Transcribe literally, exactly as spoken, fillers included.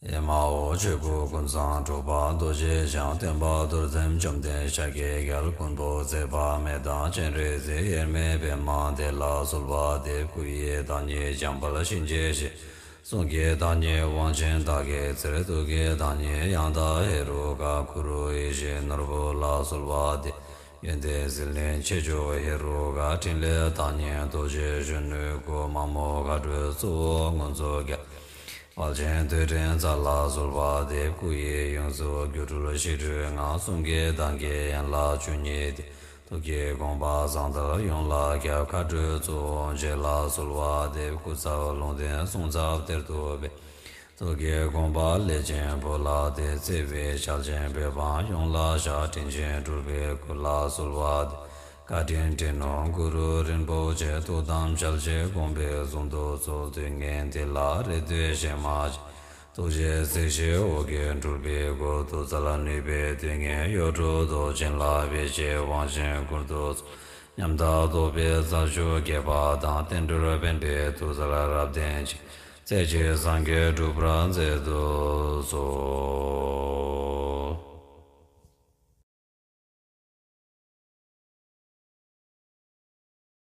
ཨེ་མ་ཧོ། ཆོས་སྐུ་ཀུན་བཟང་འབྲུག་པ་རྡོ་རྗེ་འཆང་། སྟོན་པ་རྡོར་སེམས་བཅོམ་ལྡན་ཤཱཀྱའི་རྒྱལ། མགོན་པོ་མཛད་པ་མེ་སྟག་སྤྱན་རས་གཟིགས། དབྱེར་མེད་པདྨ་དེ་ལ་གསོལ་བ་འདེབས། སྐུ་ཡི་བདག་ཉིད་འཇམ་དཔལ་གཤིན་རྗེའི་གཤེད། གསུང་གི་བདག་ཉིད་དབང་ཆེན་དག་གི་རྩལ། ཐུགས་ཀྱི་བདག་ཉིད་ཡང་དག་ཧེ་རུ་ཀ། གུ་རུ་ཡེ་ཤེས་ནོར་བུ་ལ་གསོལ་བ་འདེབས། ཡོན་ཏན་ཟིལ་གནོན་ཆེ་མཆོག་ཧེ་རུ་ཀ། ཕྲིན་ལས་བདག་ཉིད་རྡོ་རྗེ་གཞོན་ནུའི་སྐུ། མ་མོ་མཁའ་འགྲོའི་གཙོ་བོ་མངོན་རྫོགས་རྒྱལ། དཔལ་ཆེན་ཐོད་ཕྲེང་རྩལ་ལ་གསོལ་བ་འདེབས། སྐུ་ཡི་ཡོངས་སུ་སྒྱུ་འཕྲུལ་ཞི་ཁྲོའི་ངང་། གསུང་གི་གདངས་ཀྱི་ཡན་ལག་བཅུ་གཉིས་ཏེ། ཐུགས་ཀྱི་དགོངས་པ་ཟང་ཐལ་ཡོངས་ལ་ཁྱབ། མཁའ་འགྲོའི་གཙོ་བོ་རྗེ་ལ་གསོལ་བ་འདེབས། སྐུ་ཚབ་ལུང་བསྟན་གསུང་ཚབ་གཏེར་དུ་སྦས། ཐུགས་ཀྱི་དགོངས་པ་ལས་ཅན་པོ་ལ་སྟེ། བརྩེ་བའི་ཞལ་ཆེམས་བོད་འབངས་ཡོངས་ལ་བཞག་དྲིན་ཆེན་སྤྲུལ་པའི་སྐུ་ལ་གསོལ་བ་འདེབས། བཀའ་དྲིན་དྲན་ནོ་གུ་རུ་རིན་པོ་ཆེ། ཐུགས་དམ་ཞལ་ཕྱེ་དགོངས་པའི་གཟུངས་ཐོབ་ཚོགས། དུས་ངན་འདི་ལ་རེ་ལྟོས་ཞེན་མ་བྱེད། ཐུགས་རྗེས་གཟིགས་ཤིག་འོ་སྐོལ་སྤྲུལ་པའི་སྐུ། ཐུགས་བརྩེ་ལ་ནུས་པའི་དུས་ངན་གཡོ་འཕྲོག་རྡོ་རྗེ་ལ་ཕེབས་ཤིག་དབང་ཆེན་མགོན་དུ་ཚོགས། ཉམས་དང་རྟོགས་པའི་རྩལ་ཤུགས་རྒྱས་པ་དང་། བསྟན་འགྲོར་ཕན་པའི་ཐུགས་བརྩེ་ལ་རབ་ལྡན་ཅིང་། རྩེ་གཅིག་སངས་རྒྱས་འགྲུབ་པར་མཛད་དུ་གསོལ།